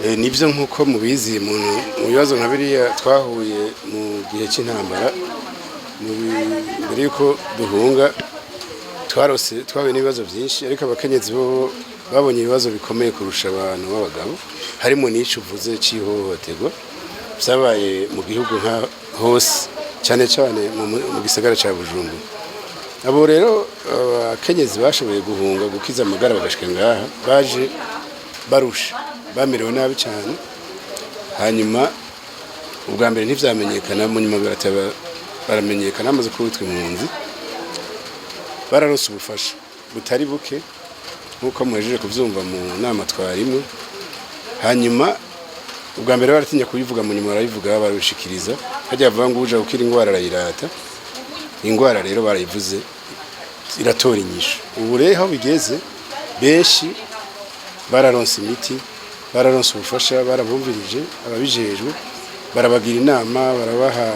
Nibyo, nk'uko mubizi, mu bibazo nka biriya twahuye mu gihe cy'intambara, mbere y'uko duhunga, twarose twahuye n'ibibazo byinshi, ariko abakenyezi bo babonye ibibazo bikomeye kurusha abantu b'abagabo, harimo n'ico uvuze cy'ihohoterwa byabaye mu gihugu nka hose, cyane cyane mu gisagara cya Bujumbura. Abo rero abakenyezi bashoboye guhunga, gukiza amagara, bagashika ngaha, baje barusha, bamerewe nabi cyane. Hanyuma ubwa mbere ntivyamenyekana, mu nyuma barateba baramenyekana, bamaze kubitwa impunzi. Bararose ubufasha butari buke, nk'uko muhejeje kuvyumva mu nama twarimwe. Hanyuma ubwa mbere baratinya kubivuga, mu nyuma barabivuga, barabishikiriza. Hajya bavuga ngo uja gukira ingwara arayirata. Ingwara rero barayivuze, iratora inyishu. Ubu rero aho bigeze, benshi bararonse imiti, bararonse ubufasha, barabumvirije ababijejwe, barabagira inama, barabaha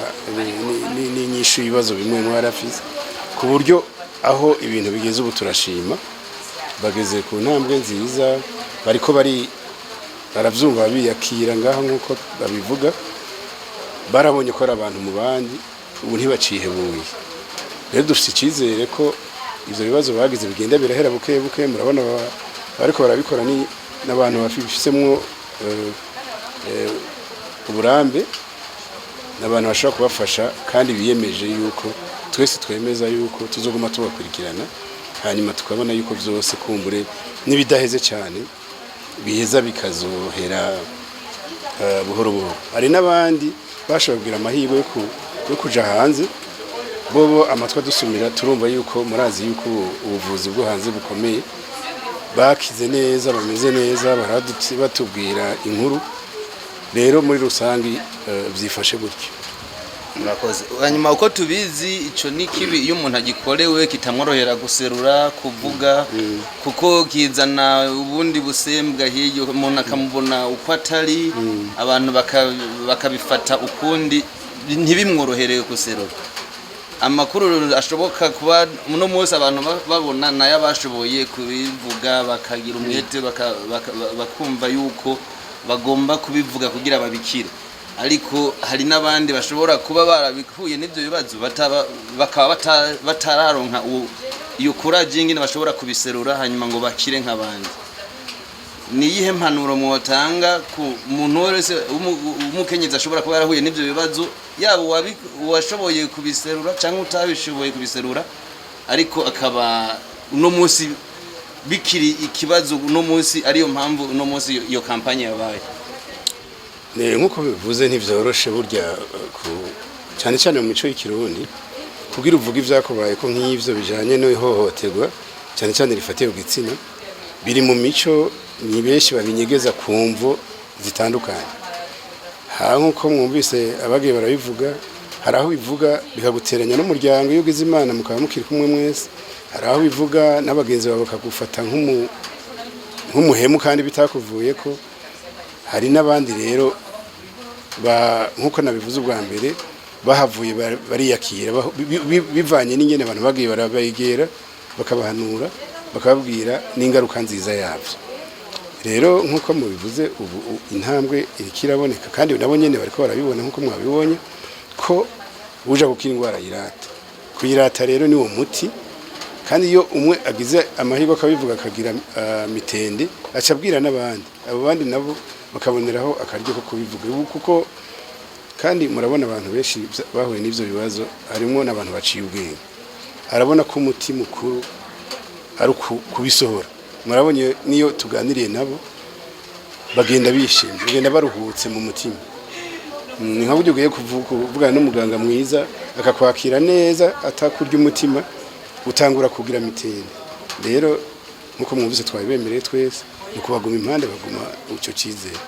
n'inyishu y'ibibazo bimwe bimwe barafise, ku buryo aho ibintu bigeze ubu turashima, bageze ku ntambwe nziza, bariko baravyumva, biyakira ngaho nk'uko babivuga. Barabonye ko ari abantu mu bandi, ubu ntibacihebuye. Rero dufite icyizere ko ivyo bibazo bagize bigenda birahera buke buke. Murabona bariko barabikora ni n'abantu bafisemwo uburambe, n'abantu bashobora kubafasha kandi biyemeje yuko twese twemeza yuko tuzoguma tubakurikirana, hanyuma tukabona yuko vyose kumbure n'ibidaheze cyane biheza bikazohera buhoro buhoro. Hari n'abandi bashoboye kugira amahirwe yo kuja hanze. Bobo amatwi adusumira, turumva yuko, murazi yuko ubuvuzi bwo hanze bukomeye, bakize neza, bameze neza, baradutse batubwira inkuru. Rero muri rusangi vyifashe gutyo. Murakoze. Hanyuma uko tubizi, ico ni kibi iyo umuntu agikorewe kitamworohera guserura, kuvuga, kuko kizana ubundi busembwa hirya, umuntu akamubona uko atari, abantu bakabifata ukundi, ntibimworohere guserura. Amakuru ashoboka kuba uno munsi abantu babona nayo abashoboye kubivuga, bakagira umwete, bakumva yuko bagomba kubivuga kugira babikire, ariko hari n'abandi bashobora kuba barabikuye n'ibyo bibazo, bakaba batararonka iyo courage y'ingene bashobora kubiserura hanyuma ngo bakire nk'abandi. Ni iyihe mpanuro mwotanga ku muntu wese w'umukenyezi ashobora kuba yarahuye n'ibyo bibazo, yaba uwashoboye kubiserura cyangwa utabishoboye kubiserura, ariko akaba uno munsi bikiri ikibazo, uno munsi ariyo mpamvu uno munsi iyo campagne yabaye? Ne, nk'uko bivuze, ntivyoroshe burya, cyane cyane mu mico y'ikirundi, kugira uvuga ivyakubaye ko nk'ivyo bijanye n'ihohoterwa, cyane cyane rifatiye ku gitsina. Biri mu mico, ni benshi babinyegeza ku mvo zitandukanye. Ha, nk'uko mwumvise abagiye barabivuga, hari aho bivuga bikaguteranya n'umuryango, iyo ugize Imana mukaba mukiri kumwe mwese. Hari aho bivuga n'abagenzi bawe bakagufata nk'umuhemu kandi bitakuvuye ko. Hari n'abandi rero nk'uko nabivuze ubwa mbere, bahavuye bariyakira bivanye n'ingene abantu bagiye barabegera, bakabahanura, bakababwira n'ingaruka nziza yabyo. Rero nk'uko mubivuze, ubu intambwe iriko iraboneka, kandi nabo nyene bariko barabibona, nk'uko mwabibonye ko uja gukira indwara yirata. Kuyirata rero ni wo muti, kandi iyo umwe agize amahirwe akabivuga, akagira mitende, aca abwira n'abandi, abo bandi nabo bakaboneraho akaryo ko kubivuga. Ubu kuko kandi murabona abantu benshi bahuye n'ivyo bibazo, harimwo n'abantu baciye ubwenge, arabona ko umuti mukuru ari kubisohora. Murabonye niyo tuganiriye nabo bagenda bishimye, bagenda baruhutse mu mutima. Ni nka buryo ugiye kuvugana n'umuganga mwiza, akakwakira neza, atakurya umutima, utangura kugira mitende. Rero nkuko mwumvise, twabibemereye twese, ni ukubaguma impande, baguma icyo cyizere.